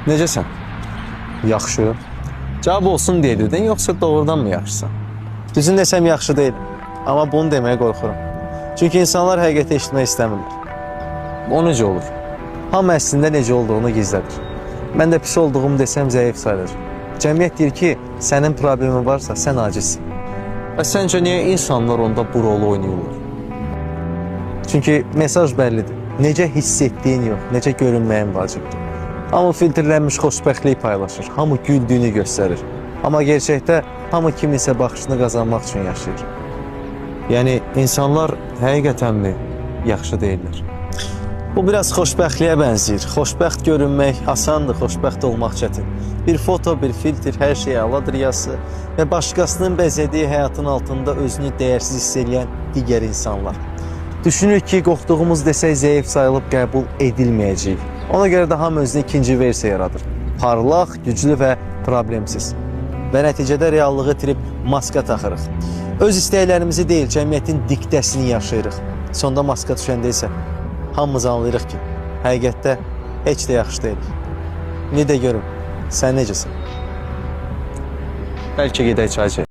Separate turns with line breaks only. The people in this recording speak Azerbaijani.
Necəsən? Yaxşı. Cavab olsun deyə dedin, yoxsa doğrudanmı yaxşısan? Düzünü desəm yaxşı deyiləm. Amma bunu deməyə qorxuram. Çünki insanlar həqiqəti eşitmək istəmirlər. O necə olur? Hamı əslində necə olduğunu gizlədir. Mən də pis olduğumu desəm zəif sayılacam. Cəmiyyət deyir ki, sənin problemin varsa sən acizsin. Və səncə niyə insanlar onda bu rolu oynayırlar? Çünki mesaj bəllidir. Necə hiss etdiyin yox, necə görünməyin vacibdir. Hamı filtrlənmiş xoşbəxtlik paylaşır, hamı güldüyünü göstərir. Amma gerçəkdə hamı kiminsə baxışını qazanmaq üçün yaşayır. Yəni insanlar həqiqətənmi yaxşı deyillər? Bu biraz xoşbəxtliyə bənzəyir. Xoşbəxt görünmək asandır, xoşbəxt olmaq çətin. Bir foto, bir filtr, hər şey əladır yası və başqasının bəzədiyi həyatın altında özünü dəyərsiz hiss eləyən digər insanlar. Düşünür ki, qorxduğumuz desək zəif sayılıb qəbul edilməyəcəyik. Ona görə də hamı özünə ikinci versiya yaradır. Parlaq, güclü və problemsiz. Və nəticədə reallığı itirib maska taxırıq. Öz istəklərimizi deyil, cəmiyyətin diktəsini yaşayırıq. Sonda maska düşəndə isə hamımız anlayırıq ki, həqiqətdə heç də yaxşı deyilik. İndi də görüm, sən necəsən? Bəlkə gedək çay içək.